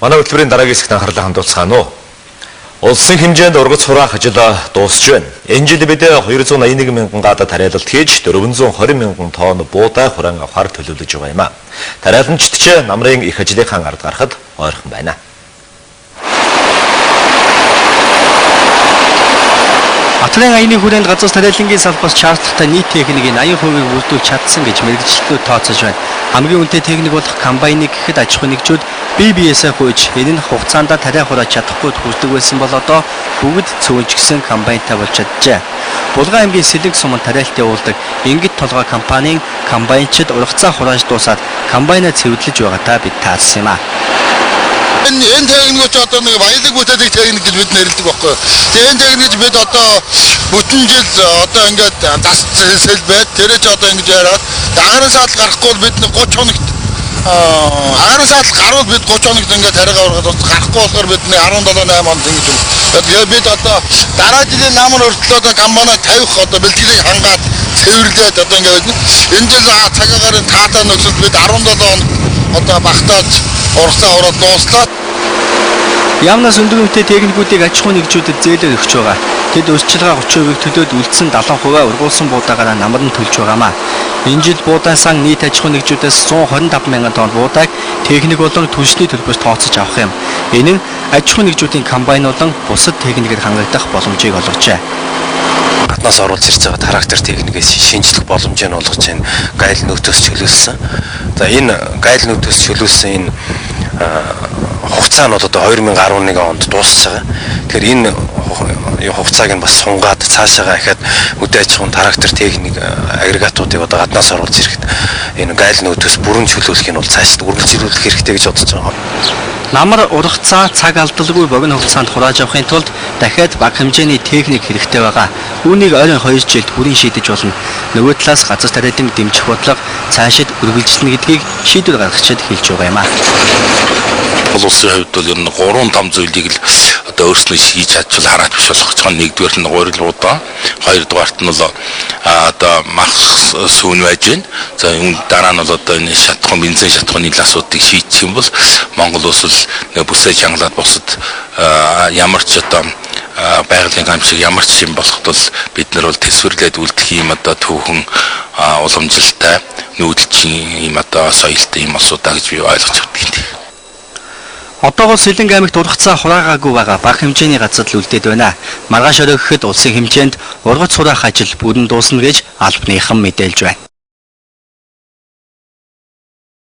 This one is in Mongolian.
Манай хөтөлбөрийн дараагийн хэсэгт анхаарлаа хандуулцгаана уу. Улсын хэмжээнд ургац хураах ажил дуусч байна. Энэ жил бид 281 мянган гадаа тариалалт хийж 420 мянган тонн буудай хураан авахар төлөвлөж байгаа юм а. Тариаланчид ч намрын их ажлынхаа ард гарахад ойрхон байна. Атрын аяны хүрээнд газар тариалангийн салбарт шаардлагатай нийт техникийн 80%-ийг бүрдүүлж чадсан гэж мэргэжилтнүүд тооцож байна. Хамгийн үнэтэй техник болох комбайныг гэхэд аж ахуйн нэгжүүд бие биесээ хүйж энэ нь хугацаанд тариа хурааж чадахгүй хүрдэг байсан бол одоо бүгд цөөнчгсөн комбайнтай болж чаджээ. Булган аймгийн Сэлэнг суманд тариалт явуулдаг Ингэт толгой компанийн комбайнчид ургацаа хурааж дуусаад комбайнаа цэвэрлэж байгаатай бид таарсан юм а. Энэ техникүүд ч одоо нэг баялаг бүтээдэг техник гэж бид нэрлэдэг байхгүй. Тэгээ энэ техник бид одоо бүтэн жил одоо ингээд дас сэл байд. Тэр ч одоо ингэж яриад агарын саадал гарахгүй бол бид 30 хоногт агарын саадал гарвал бид 30 хоногт ингээд тариагаа ургаад гарахгүй болохоор бид 17 8 хоног ингэж юм. Тэгээ бид одоо дараа жилийн намар хүртэл одоо компани тавих одоо бэлтгэлийг хангаад цэвэрлээд одоо ингээд энэ жил цаг агаарын таатай нөхцөлд бид 17 хоног одоо багтааж ургацаа ураад дууслаа. Яамнаас өндөр үнэтэй техникүүдийг аж ахуйн нэгжүүдэд зээлээр өгч байгаа. Тэд урьдчилгаа 30%-ийг төлөөд үлдсэн 70% ургуулсан буудаагаараа намар нь төлж байгаамаа. Энэ жил буудаан сан нийт аж ахуйн нэгжүүдээс 125 мянган тонн буудааг техник болон түлшний төлбөрт тооцож авах юм. Энэ нь аж ахуйн нэгжүүдийн комбайн болон бусад техникээр хангагдах боломжийг олгожээ. Гаднаас оруулж ирж байгаа трактор техникээс шинжлэх боломжийг олгож байна. Гайл нөөцөөс чөлөөлсөн. За энэ гайл нөөцөөс чөлөөлсөн энэ хугацаа нь бол одоо 2011 онд дуусч байгаа. Тэгэхээр энэ хугацааг нь бас сунгаад цаашаага ахаад хөдөө аж ахуйн трактор техник агрегатуудыг одоо гаднаас оруулж ирэхэд энэ гайл нөөцөөс бүрэн чөлөөлөх нь бол цаашд үргэлжлүүлэх хэрэгтэй гэж бодож байгаа. Намар ургацаа цаг алдалгүй богино хугацаанд хурааж авахын тулд дахиад бага хэмжээний техник хэрэгтэй байгаа. Үүнийг ойрын 2 жилд бүрэн шийдэж болно. Нөгөө талаас газар тариалан дэмжих бодлого цаашид үргэлжилнэ гэдгийг шийдвэр гаргагчид хэлж байгаа юм а. Улсын хувьд бол ер нь 3 том зүйлийг л одоо өөрснөө хийж чадвал хараад биш болох гэж байгаа. Нэгдүгээр нь гурил удаа, хоёрдугаарт нь бол одоо мах сүүн байж байна. За үүн дараа нь бол одоо энэ шатхан бензин шатхууны асуудлыг шийдэх юм бол Монгол улс л бүсээ чангалаад бусад ямар ч одоо байгалийн гамшиг ямар ч юм болоход бол бид нар бол төсвөрлээд үлдэх юм одоо түүхэн уламжилтай нүүдэлчин юм одоо соёлтой юм улсуудаа гэж би ойлгож байна. Одоогоор Сэлэнг аймагт ургацаа хураагаагүй байгаа бага хэмжээний газар л үлдээд байна. Маргааш орой гэхэд улсын хэмжээнд ургац хураах ажил бүрэн дуусна гэж албаныхан мэдээлж байна.